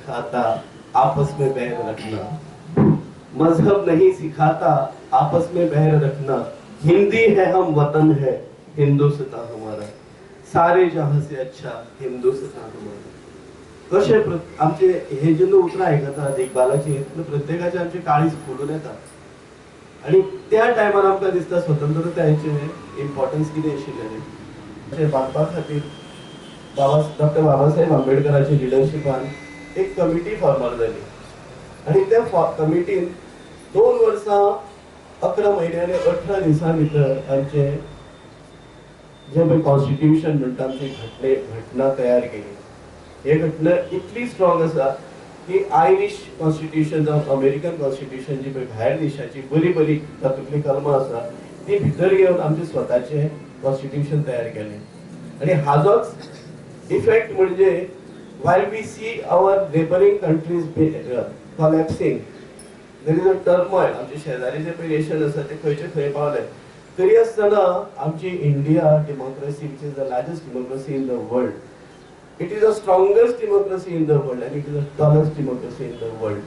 सिखाता आपस में बैर रखना, मजहब नहीं सिखाता आपस में बैर रखना, हिंदी है हम वतन है हिंदुस्तान हमारा, सारे जहां से अच्छा हिंदुस्तान हमारा. कशें आमचे हे जेन्ना उतरां आयकता इकबालाची, तेन्ना प्रत्येकाचे आमचे काळीज फुलून येता आनी त्या टायमार आमकां दिसता स्वतंत्रतायेचें इम्पॉर्टन्स कितें आशिल्लें. अशें बांदपा खातीर बाबा डॉक्टर बाबासाहेब आंबेडकराच्या लिडरशिपान एक कमिटी फॉर्मार जाली आनी त्या कमिटीन 2 वर्सां 11 म्हयने आनी 18 दिसां भितर आमचें जें पळय कॉन्स्टिट्युशन म्हणटा, आमची घटना तयार केली. ही घटना इतली स्ट्रॉंग आसा की आयरीश कॉन्स्टिट्युशन जावं अमेरिकन कॉन्स्टिट्युशन, जी पळय भायर देशाची बरी बरी तातूंतली कलमां आसा, ती भितर घेवन आमचें स्वताचें कॉन्स्टिट्युशन तयार केलें. आनी हाजोच इफेक्ट म्हणजे while we see our neighboring countries collapsing, there is a turmoil, आमचे शेजारी जे पळय नेशन आसा ते खंयचे खंय पावले, तरी आसतना आमची India democracy, which is the largest democracy in the world, it is the strongest democracy in the world and it is the tallest democracy in the world.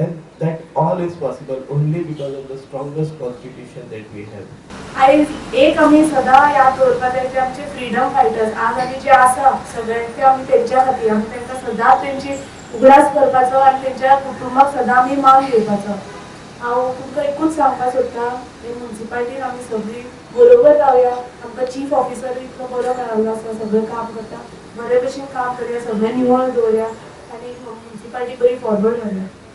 And that all is possible only because of the strongest constitution that we have. आयज एक आमी सदां याद दवरपा जाय ते आमचे freedom fighters. आज आमी जे आसा सगळे ते आमी तेंच्या खातीर. आमी तांकां सदांच तेंची उगडास करपाचो आनी तेंच्या कुटुंबाक सदां आमी मान दिवपाचो. हांव तुमकां एकूच सांगपाक सोदता, हे मुन्सिपाल्टीन आमी सगळीं बरोबर रावया. आमकां चीफ ऑफिसर इतलो बरो मेळिल्लो आसा, सगळें काम करता. बरे भशेन काम करया, सगळें निवळ दवरया आनी मुन्सिपाल्टी बरी फॉरवर्ड व्हरया.